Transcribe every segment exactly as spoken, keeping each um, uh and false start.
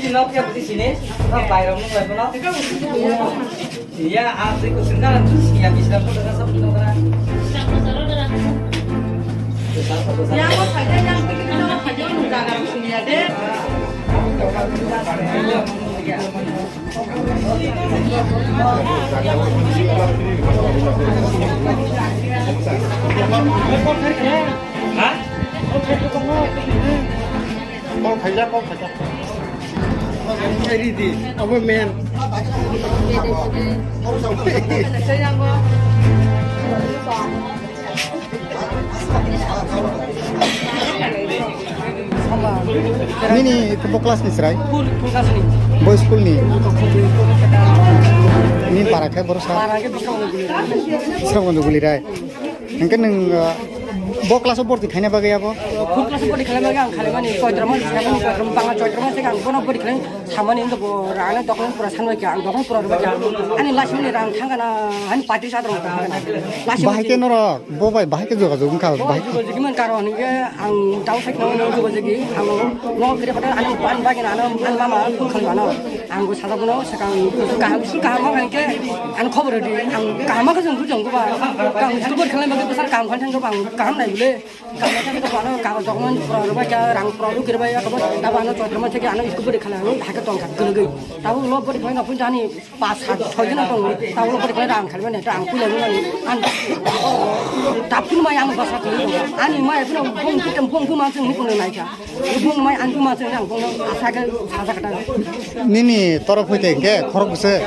Nok ya buti sini, nok bayram nok lai kono. Ya, ah, tui kusung kan tu sini ya bisa pun dengan sab tu kan. Ya, mau saja yang pikir mau saja nunggu dalam sini ya deh. Hah? Kok khaijak, kok khaijak. Ready, abo men. Nini bo class ni chwrai? Bo school ni? Ni para khe borok sa? Bisramganj Gulirai. Hingke nwng, uh, bo class o borti khaina bagwi abo? Bo class o borti khaina bagwi ang khalimani choitro mas, khalimani choitro mas, banga choitro mas ang bono borti khaina samani wngkha bo rang nang document pura sanbai kha, ang document pura rwbai kha. Ani last minute rang thangkha na, ani party sa rang thangkha na. Last minute. Bahai khe norok, bo bai bahai khe jogajog wngkha, bo bahai khe jogajog wngkha karon hingke ang tau sai khna wngkha jogajog di, ang no kiri hotel ani pan bagwi na, ano ani mama phone khalmano. Ang bo sajak bono sakang kaham, school kaham wng khe ang khobor di, ang kaham khe jong jong ba, ang school bor khalai bagwi bwsar kaham khan thang ba, ang kaham nai bole, kaham khan thang ba, ano kaham document pura rwbai kha, rang pura rw kiri bai kha, tabo ano choitro mas theke ano school bor khalai ang hakhe tong kha kwlwgwi, tabo lo bor khalai na phun jani pas sat soi jona tong, tabo lo bor khalai rang khalai mane ta ang pula mani, an tap phun mai ang basa khalai ani mai phun phun kitam phun phun ma jong ni phun nai kha. Bung mai ang bung ma chang ang bung asa ke asa kata. Nini torok hoite hingke khorok bwswk?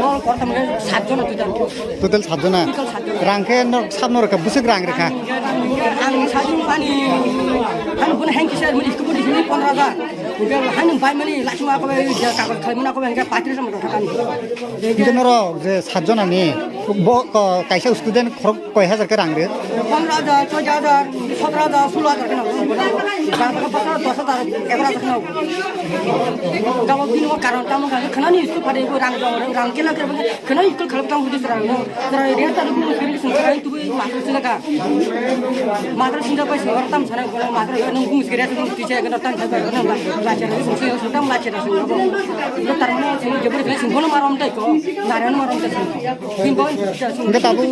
Bol kortam ke sat jona total. Total sat jona. Total sat jona. Rang khe nok sab no rwkha bwswk rang rwkha? Ang sajung pani. Ang bun hang kisa mani kubun di sini pondro hajar. Udah hang bai mani lachima ko bai dia kagos khai muna ko bai hingke patris sama kata ni. Hingke norok je sat jona ni bo ko kaisa student khorok Koi hajar khe rang rw? Pondro hajar, choi hajar, sotro hajar, sulo hajar khe nango. Rang khe bwswk dos hajar, egaro hajar khe nango. Gabo bini o karon tamo khe khwnani school phari bo rang jong rang kela khe khwnani school khalap tamo bujis rang no. Jara ria ta bu muskil sung khe tu master sila ka. Master sila pai sung tam sana ko master no bu muskil ya sung tise khe tam sana ko no. Lacha sung sung tam lacha sung no. Tar mane sung jebri sung bono marom tai ko. Narayan marom tai sung. Hingke tabuk,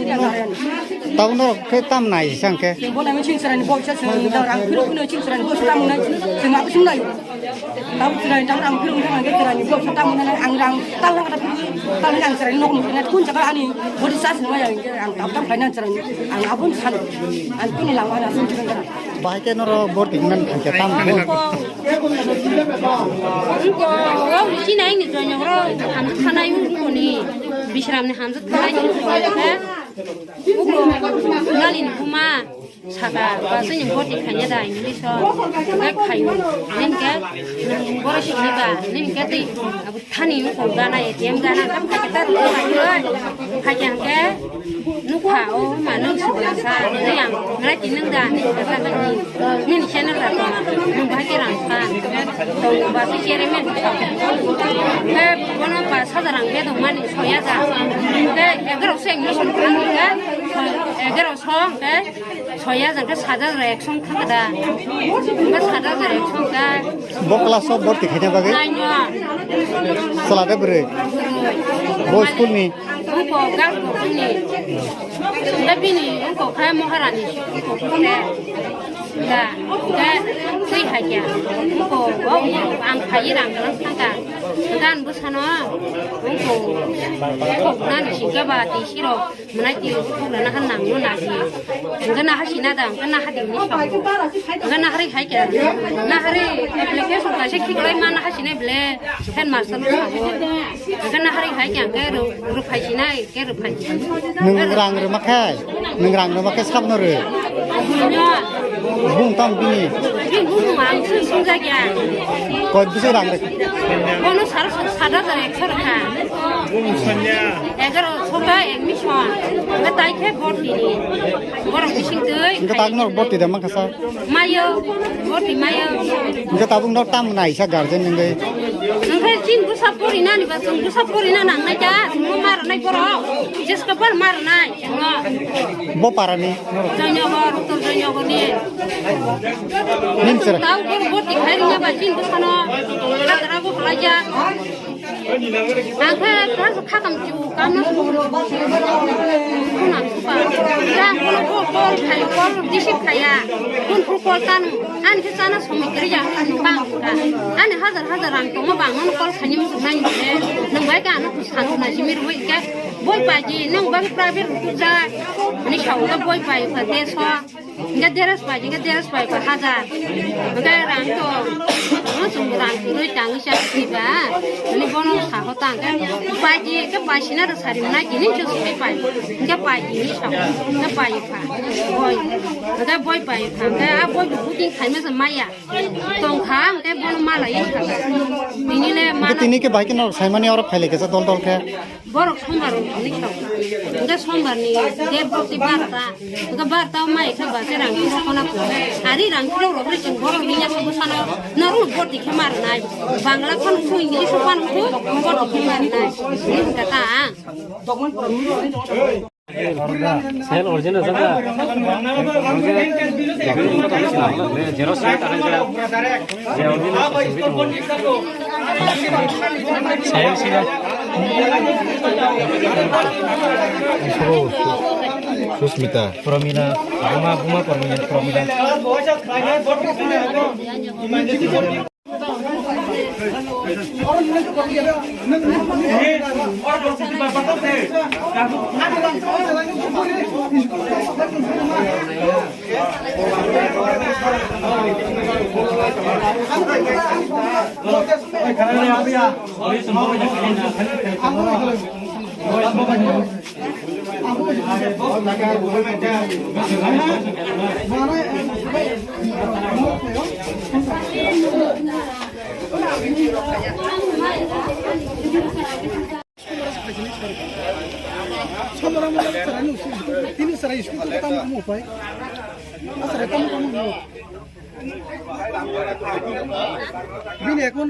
tabuk norok khe tam nai sa hingke? Bo nai chwng chwraini bo kisa chwng da rang phiro phino chwng chwraini bo tam nai chwng ma sung nai. Tabuk chwrai tam rang phiro phino hingke chwraini bo tam nai ang rang tal lang kata phiro tal lang chwraini nok mukhe kun jaga ani bodi sas nai ang tam tam khaina chwraini ang abun san ang kuni langma na sung chwng. Bahai khe norok borti hwnna thangkhe tamo? Wngkha, o sinai ni joinok rok hamjak thanai wngkha ni, Bisramni hamjak thanai ni joinok khe, uko Nalini buma saka ba chini borti khaina da English o, hwnkhe khaio, hwnkhe borok sini ba, hwnkhe tei Thani wngkha gana A T M gana tam kha khe ta rwkha lai oi. Kha khe hwnkhe nukha o ma nung sibla sa nai ang nai ti nung da ni kha ta nung ni nini channel da to nung bahai khe rang kha to ba se chairman kha khe bono pas hajar ang bedong mani soi hajar khe egarok se admission kha khe egarok song khe Soi hajar khe sat hajar ekso wngkha da. Hwnba sat hajar ekso wngkha. Bo class o borti khaina bagwi? Nine o. Chwla de bwrwi? Bo school ni? Wngkha girls school ni. Da bini wngkha khe Maharani school ni. Da, da, twi hai khe. Wngkha, ang phaiwi rang kwlwng thangkha. Gan bwsano wngkha, wngkha nani singkhe ba twi sirok. Mwnai ti bukrana ha nangno nadi. Hwnkhe naha sina da, hwnkhe naha di hinwi sabo. Hwnkhe naharwi hai khe, naharwi application kaisa khiklai ma naha sinai ble headmaster no sabo. Hwnkhe naharwi hai khe hwnkhe rw-, rwphai sinai, khe rwphai. Nwng rang rwma khe, nwng rang rwma khe sabno rw. Buino. Bung tong bini. Bini bung ang sung sung jakya. Koi bwswk rang rw? Bono sal sat hajar ekso rwkha. Bung sanya. Egaroso ba admission. Hwnkhe tai khe borti ni. Borok bising twi. Hwnkhe tak norok borti da mankha sa? Mayo. Borti mayo. Hwnkhe tabuk norok tamo naisa guardian wngwi? Hwnkhe chini bwsa porinani ba chwng bwsa porina nangnai da, chwngno ma rwnai borok, jesko bal ma rwnai chwngno. Bo parani? Joynagar, Uttor Joynagar ni. Ning sir. Tau borok boti khai rwna ba chini bwsano, hagra bo khlai ya. Ang khe kha kha kam chu kam na suru. Khuna supa. Yang kono ko call khai, call receive khaya. Kun phu call tanu. Ani khe chana somoi kwrwi ya, bang kha. Ani hajar hajar rang tongma bang mano call khaini muchung nai ni. Nang bai ka ano sanu na jimi rwi ka. Boi paji, nang bai private rukuk ja. Ani sao ka boi pai ka de so. Hingke dress pai, hingke dress pai pa hajar. Hingke rang to, no chwng rang kwrwi tangwi cha thwiba. Ani bono saho tang khe paidi, khe paisina rw sari nai kini chwng se pai. Hingke paidi ni sao, hingke pai pha. Boi, hingke boi pai pha, hingke a boi bo booking khaima se maya. Tong kha, hingke bono malai kha. Bini le Hingke mano tini khe bai khe norok saimani oro phailai khe sa dol dol khe. Borok sombar rok thangwi thang. Hingke sombar ni date borok tei barta. Hingke barta o mai khe ba se rang kisa khona pho. Ari rang kilo rok ri chwng borok ni ya sobo sano. Norok borti khe mar nai. Bangla phan khu, English phan khu, borti khe mar nai. Ni hingka ta ang. Sel original jaka. Xerox ni ta jaka. Sel sila. Susmita. Promila. Buma, Buma Promila, Promila. Bini ekon.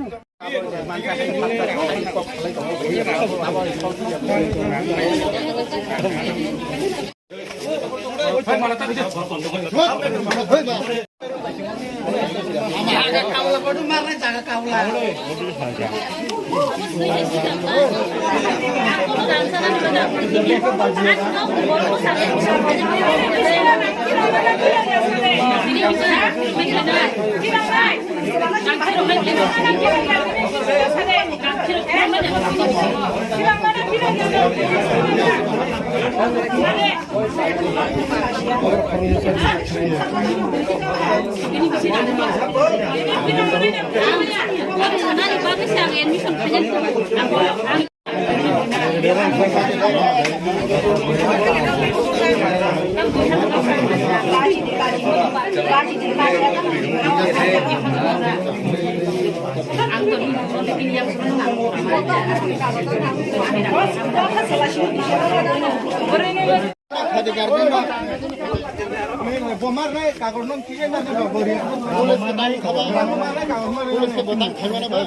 Bo mar nai kagor nong kige na ba bori. Police ke tang khaba. Mar nai kagor mar. Police ke botang khaba na ba.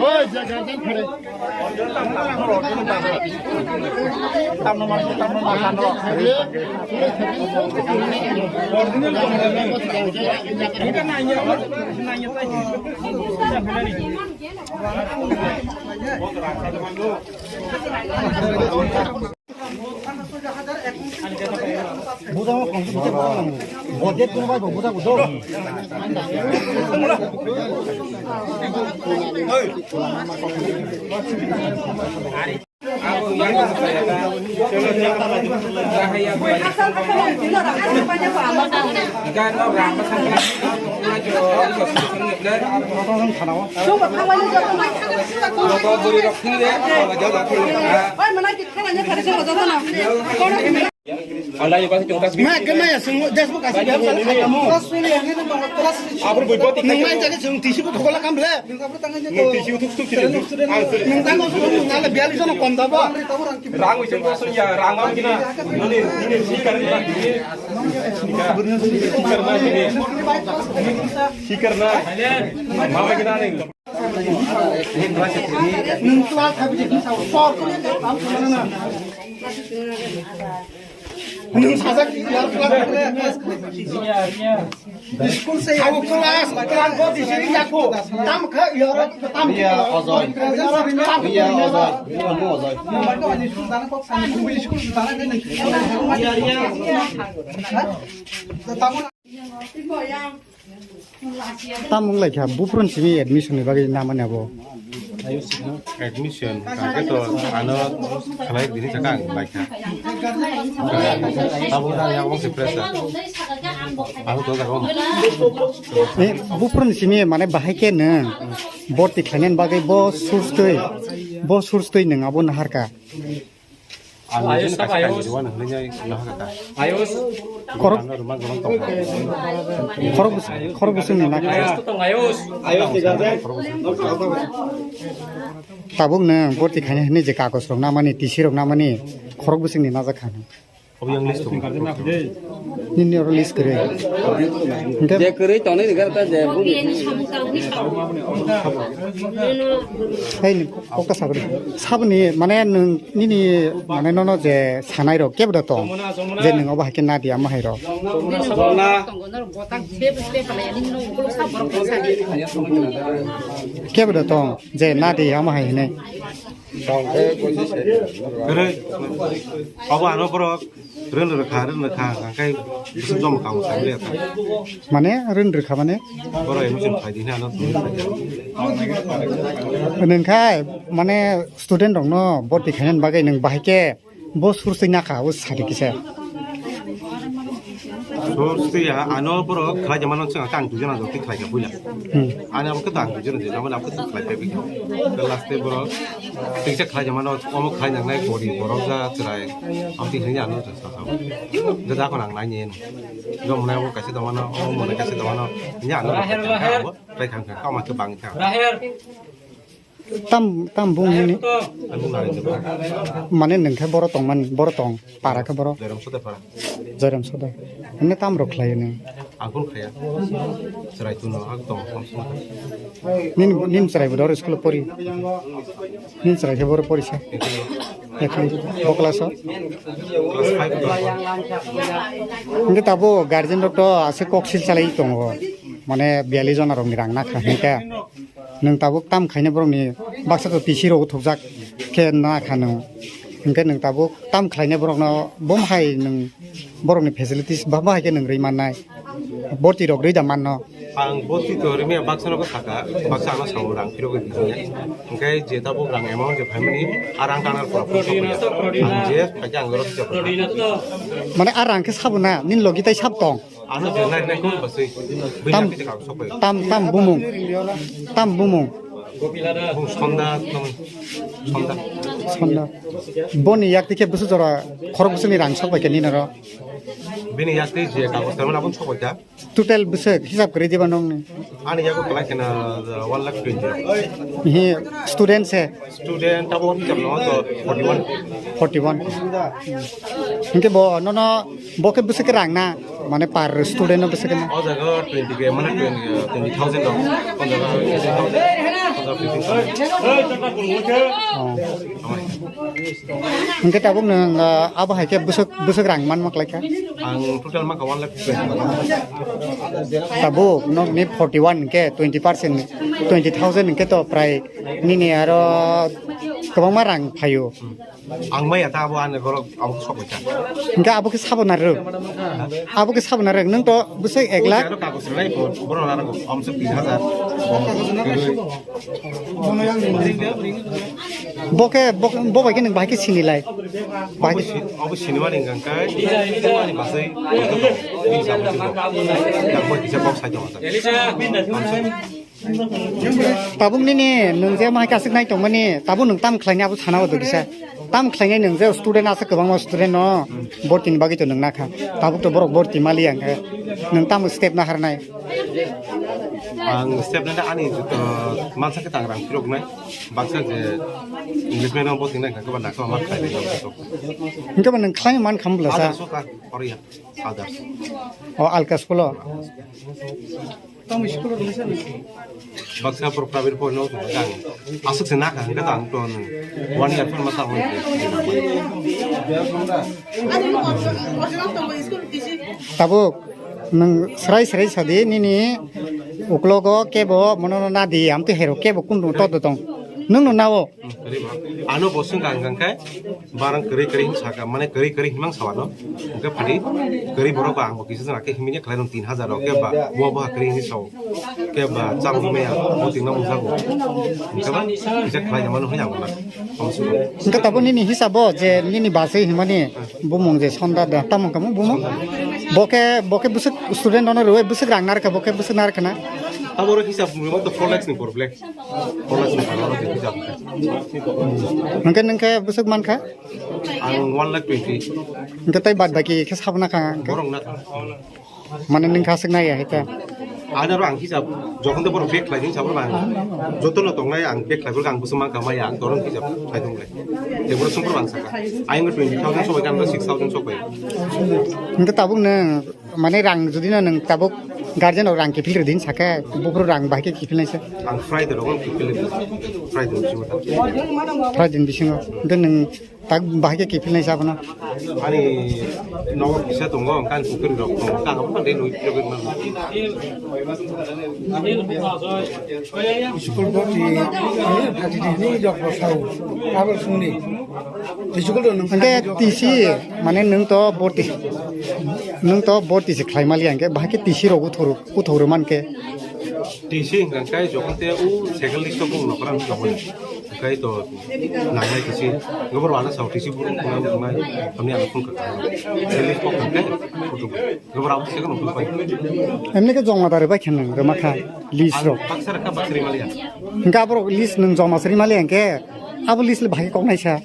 Oi, ja, ja, ja, khare. Tamno mar, tamno mar, tamno. Buda mo kong se buda mo. Budget ko bai buda buda. Online ba tong tas. Ma ke ma ya sung das bu kasi biar sal khai kamu. Abur bui boti. Nung mai jaga sung tisi bu thokola kam ble. Nung tisi utuk tuk tisi. Nung tang sung nung ala biar jono kom da ba. Rang wi sung sung ya rang ma kina. Nini nini sikar na. Sikar na nini. Sikar na. Mama kina ni. Nwng sajak ya, class. School se ya, class, class bo di sini ya ko. Tam kha ya, tam ya, Ojoi. Ya, Ojoi. Ya, Ojoi. School dana kok sa, school dana kene. Ya, ya. Tamu. Tamo wng lai kha, buphuru ni simi admission ni bagwi namani abo. Admission, kake to ano khlai bini saka ang lai kha. Abo na ya wng se pressure. Ano to jaga wng. Eh, buphuru ni simi mane bahai khe nwng borti khlainani bagwi bo source twi, bo source twi nwng abo nahar kha. Ang Ayos, jin kaisa ayos. Kaisa jiwan hwnwi nai nahaka ta. Ayos. Khorok, Ang ruma gurung tong. Khorok bus-, khorok bwswk ni nak. Ayos to tong, ayos. Ayos ni garden. Tabuk nwng borti khaina hwnwi je kagoj rok namani, T C rok namani, khorok bwswk ni najak kha. Obo yang list tong. Nini oro list kwrwi. Hwnkhe je kwrwi tonwi rwkha ta je bini. Hei, ni kokta sabri. Sabni, mane, nwng, nini, mane, nono je sanai rok kebo da tong? Je nwng obo hai khe na di, amo hai rok. Kebo da tong? Je na di, amo hai hinwi. Kwrwi. Obo ano borok rwn rwkha, rwn rwkha, hwnkhe bwswk jom kha, hwnkhe rwn rwkha. Mane rwn rwkha mane? Borok admission khlai di hwnwi ano. Hwnkhai mane student rokno borti khainani bagwi nwng bahai khe bo source twi nakha, o sadi kisa. Source twi ya, ano borok khlai jamano chwng kang twijana jok twi khlai kha puila. Hmm. Ani abo khe tang bijiro je, abo abo khe khlai phai bikha. Last tei borok tengsa khlai jamano, omo khlai nangnai body borok ja chwrai. Amtwi hwnwi ano sa sa. Jada ko nang nai ni. Jo mwnai omo kaisa tongmano, omo mwnai kaisa tongmano. Ni ano Raher, raher. Trai khang khang kama khe bang kha. Raher. Tam, tam bung hini. Ang bung nai jeba. Mane nwng khe boro tongmani, boro tong, para khe boro. Joram sota para. Joram soda. Hwnwi tam rok khlai nw? Ang phone khaya. Chwrai tuno, ang tong, tong, tong. Nin, nin chwrai bo dor school pori. Nin chwrai khe boro pori sa. Ekli. Ekli. Bo class o? Class five. Hwnkhe tabo guardian rok to aswk kok sil chalai tongo. Mane biyali jona rok ni rang na kha hwnkhe. Nwng tabuk tam khaina borokni baksa to T C rogo thokjak khe na kha nwng. Hwnkhe nwng tabuk tam khlaina borokno bom hai nwng borokni facilities ba bahai khe nwng rwi mannai. Borti rok rwi da manno. Ang borti to rwmya baksa no saka, baksa ano sao rang phiro gwi bijiya. Hwnkhe je tabuk rang amount je phaimani, a rang tangna pura pura sokya. Ang je phaikhe ang oro sokya. Mane a rang khe sabo na, nini logi tai sab tong? Ano je nai nai kung bwswi. Tam, bini apit kang sokoi. Tam, tam bumung. Tam bumung. Bung sonda, tam sonda. Sonda. Boni yak tikhe bwswk jora khorok bwswkni rang sok bai khe nini oro? Bini yak twi je kagoj tangmani aboni sok bai kha. Total bwswk hisab kwrwi diba nokni? Ani yago kwlai kheno one lakh twenty. Hi student se? Student abo hijab no to forty one. Forty one. Hwnkhe bo nono bo khe bwswk rang na, mane per student no bwswk na? O jaga twenty ke mane twenty, twenty thousand dong. O jaga fifteen thousand. O jaga fifteen thousand. Oh. Hwnkhe tabuk nwng, ah, abo hai khe bwswk, bwswk rang man ma klai kha? Ang total ma kha one lakh twenty. Tabuk nokni forty one hwnkhe twenty percent, twenty thousand hwnkhe to prai nini aro kwbangma rang phaio. Ang maya ta abo ani borok abo khe sok bai kha. Hwnkhe abo khe sabo narwk. Abo khe sabo narwk. Nwng to bwswk ek lakh. Abo kagoj rwnai bo, borok narwk, amswk tris hajar. Bo khe, bo, bo bai khe nwng bahai khe sini lai. Bahai khe si-, abo sinimani hwnkha khe, sinimani basai, bini samung se bo. Yang bai kisa box sai tongo. Tabuk nini nwng je mahai kasik nai tongmani, tabuk nwng tam khlaini abo sana o do kisa. Tam khlainai nwng je student asa kwbangma student no bortini bagwi to nwng nakha. Tabuk to borok borti maliya hwnkhe nwng tamo step naharnai? Ang step nana ani joto mansa khe tangrang phiroknai. Baksa je English medium borti nai hwnkhe ba nakha ma khlainai. Hwnkhe ba nwng khlai man kham bwlasa? Others o ka, Korea. Others. O alka school o. Baksa pro private po no tong kang. Asuk se nakha hwnkhe tang ton one year phone ma sa hwn. Tabuk nwng srai srai sadi nini uklogo kebo mono no nadi amtwi hero kebo kundu to tong nwng no nao. Ano bo swngkha hwnkhe barang kwrwi kwrwi hin saka, mane kwrwi kwrwi hinmang sawano. Hwnkhe phadi kwrwi borok ba ang bo kisa jora khe himini khlai rw tin hajar rok khe ba bo bo kwrwi hin sao. Khe ba chang maya bo tingna mungjago. Hwnkhe ba kisa khlai mano hwnwi ang na. Hwnkhe tabuk nini hisabo je nini baswi himani bumung je Sonda da tamo kamo bumung. Bo khe bo khe bwswk student ono rwui bwswk rang narwkha bo khe bwswk narwkha na. Abo ro hisab mungwi to four lakhs ni problem. Hwnkhe nwng khe bwswk mankha? Ang one lakh twenty. Hwnkhe tei bad baki khe sabna kha hwnkhe? Borok na kha. Mane nwng kha swk nai ya hai ta? Ano ro ang hisab, jokhon to borok bag khlai ni sabo ang. Joto no tongnai ang bag khlai ang bwswk mankha maya ang torong hisab khlai tonglai. Te borok sumper bang saka. Ayang twenty thousand sobai kan six thousand sobai. Hwnkhe tabuk nwng Mane rang jodi no nwng tabuk guardian rok rang kiphil rwdi sakhe, buphuru rang bahai khe kiphil naisa. Ang Friday rogo kiphil rwdi. Friday ni bisingo ta. Friday ni bisingo. Hwnkhe nwng tak bahai khe kiphil naisa abono. Ani nogo kisa tongo, hwnkhe ani pukuri rok tongo. Hwnkhe ang abono de nui philogwi mano. School boti, eh, phati di, ni jok bo sao. Abo sungni. School do nung Hwnkhe T C, mane nwng to borti, nwng to borti se khlai mali hwnkhe, bahai khe T C rok uthor, uthor man khe. T C hwnkhe jokhon te u second list o bung nokra wng tongmani. Hwnkhe to nangnai T C. Gobor wana sao T C bung nang nai, hamni ano phone kha. Second list o hwnkhe, gobor abo second o phone pai. Emni khe jongma dari bai khe nwng rwma kha list rok. Baksa rakha baksa rimaliya. Hwnkhe aborok list nwng joma se rimali hwnkhe, abo list le bahai kok naisa.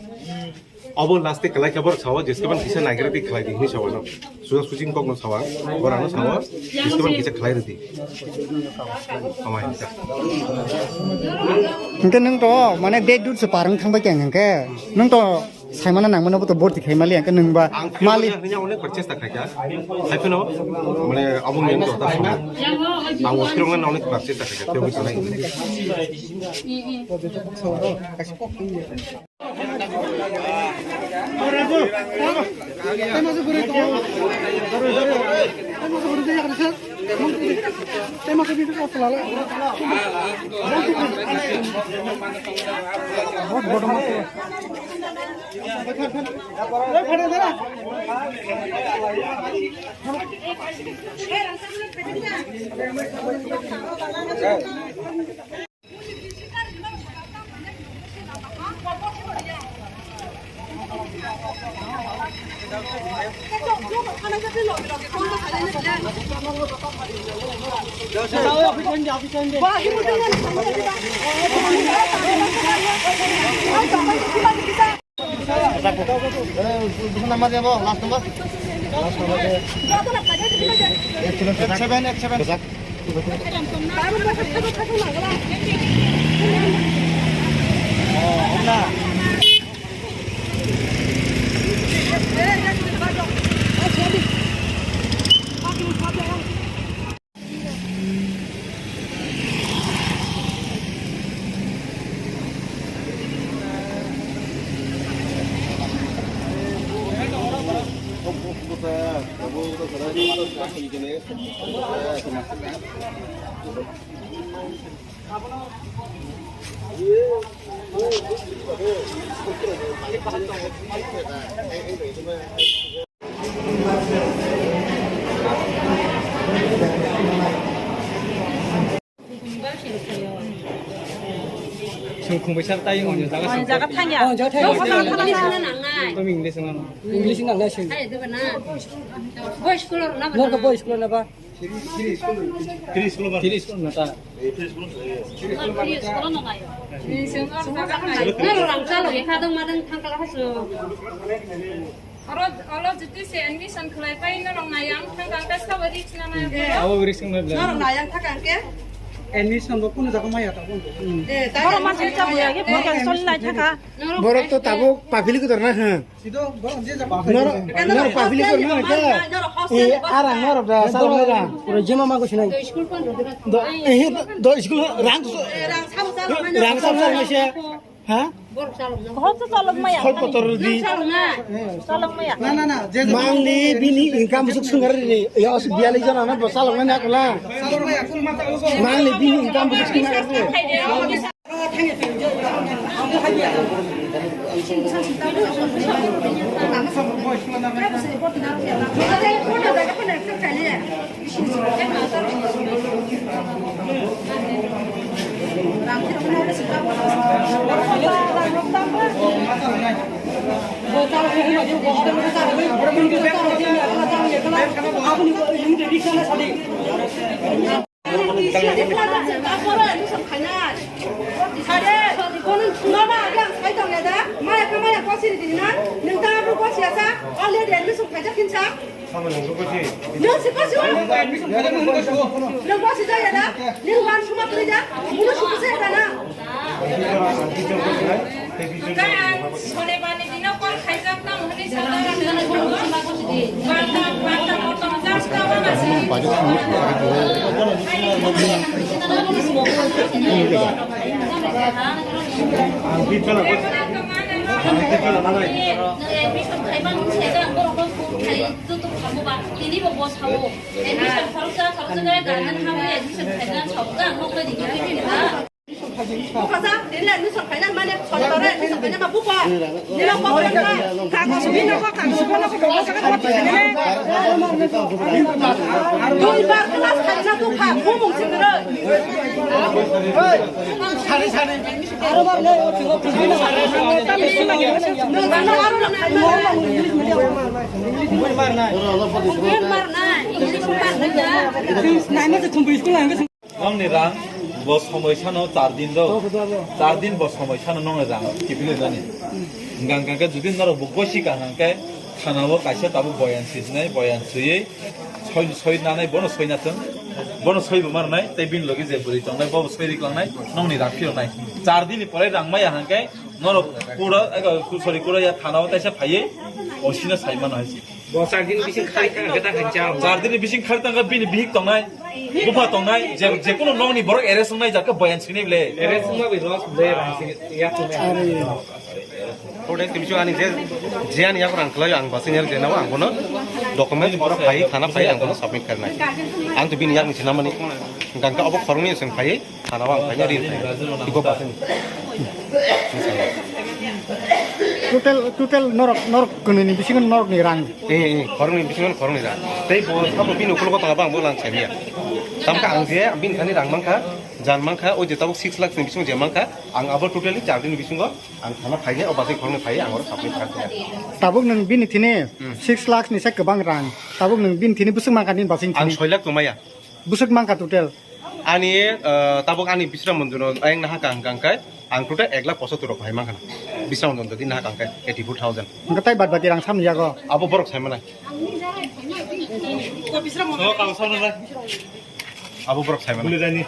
Obo last e kwlai khe borok sao, jeskeban kisa naigra di khlai di hinwi sao no. Suja sujing kok no sao, borok no sao, jeskeban kisa khlai rw di. Amai hinsa. Hwnkhe nwng to, mane, date dut se par wng thang bai khe hwnkhe, nwng to saimano nangmano bo to borti khai mali, hwnkhe nwng ba ang mali. Hwnya onek bar chesta khai kha. Hai phano, mane, abo nwng to ta sao. Ang o phirok na onek bar chesta khai kha, tei bo sanai. Seven, eight, seven. Khumbai sar tai on jaga. On jaga thangya. On jaga thangya. Tong English na. English na na sing. Hai, deba na. Boys school na ba. Nor ka boys school na ba. Three school ba. Three school na ta. Three school na na. Nor rang chalo, khadang madang thangkala hasu. Oro, oro juti se admission khlai pai norok nayang thang kang ka sabo risk na nayang. Abo risk na. Norok nayang thang kang ke? Admission bo kunu jaga maya ta bo. Eh, ta norok ma se ta bo ya, ye phone cancel lai thaka. Borok to tabuk public dor na ha. Sido borok je jaga. Norok, norok public dor na ha. Eh, ara norok da salok na. Pura jema ma go sinai. Do, eh, do school rang, rang sabo sabo na se. Ha? Hop to chalok maya. Hop kotor di. Chalok maya. Na, na, na. Mangni bini income busuk sungar ni. Ya os biali jana na bo chalok na kula. Mangni bini income busuk sungar ni. Maya ka maya kosiri dina, nung ta abro kosi asa, already admission khaijak kinsa. Nung si kosi wa? Admission khaida nung kosi wa? Nung kosi jaya da? Nung wan suma tuli da? Munu suku se da na? Ka ang Sonebani dino call khaijak tamo hwnwi sajak. Bata, bata, bata, bata, bata. Ang di pala ko. Ang di pala mana? Admission khaima nung se da, borok ko khai, tu tu khamu ba. Tini bo bo sao. Admission khoroksa, khoroksa khe guardian hamni admission khaina sao. Ka ang nok lai di ki ki ba. Buka sa, tini admission khaina mane, sori bare admission khaina ma buka. Nila ko khaina. Kagos bini ko, kagos ko, kagos ko. Dui bar class khaina tu kha, bumung singre. Sari, sari. Aro bar le, o chigo. Nila aro na. English mar na, English mar na. Nai ma se khumbu school nai. Nongni rang bo somoi sano char din do. Char din bo somoi sano nongni rang kiphilwi jani. Hingkha hingkha khe judi norok bo gosi ka hingkha khe thana o kaisa tabuk boyan sijnai, boyan swiwi soi, soi nanai bono soi nathung. Bono soi bo marnai, tei bini logi je bwrwi tongnai, bobo soi riklangnai, nongni rang phiroknai. Char din ni pore rang maya hingkha khe norok kura, ego, sorry, kura ya thana o taisa phaiwi osino sai mano hai se. Bo char din bising khai thang khe ta khan chao. Char din ni bising khai thang khe bini bihik tongnai, bupha tongnai, je, je kono nongni borok arrest wngnai jak khe boyan sini bile. Arrest wngma bai loss ble rang sini ya tongnai. Are. Kode timi ani je, je ani yak rang khlai ang basing er je nao ang bono document borok phai thana phai ang bono submit kharnai. Ang to bini yak ni sinamani gangka obo khoroknwi seng phai. Thana o ang khaina ri khaina. Ibo basing. Total, total norok, norok kwnwi ni bisingo norok ni rang. Eh, eh, khoroknwi bisingo khoroknwi rang. Tei bo sabo bini ukulgo tongma bang bo lang saiya. Tamkha ang je bini thani rang mankha, jan mankha, o je tabuk six lakhs ni bisingo je mankha, ang abo totally char din ni bisingo ang thana phainai, o basing khoroknwi phai ang oro submit kha. Tabuk nwng bini thini Hmm. six lakhs ni se kwbang rang. Tabuk nwng bini thini bwswk mankha nini basing Ang thini. Soi lakh tongmaya. Bwswk mankha total? Ani, eh, tabuk ani bisra monjuro ayang naha kang kang kai, ang total ek lakh pochattor rok bahai mankha na. Bisra monjuro di naha kang kai eighty four thousand. Hingke tai bad baki rang samni yago? Abo borok sai manai. Abo borok sai manai.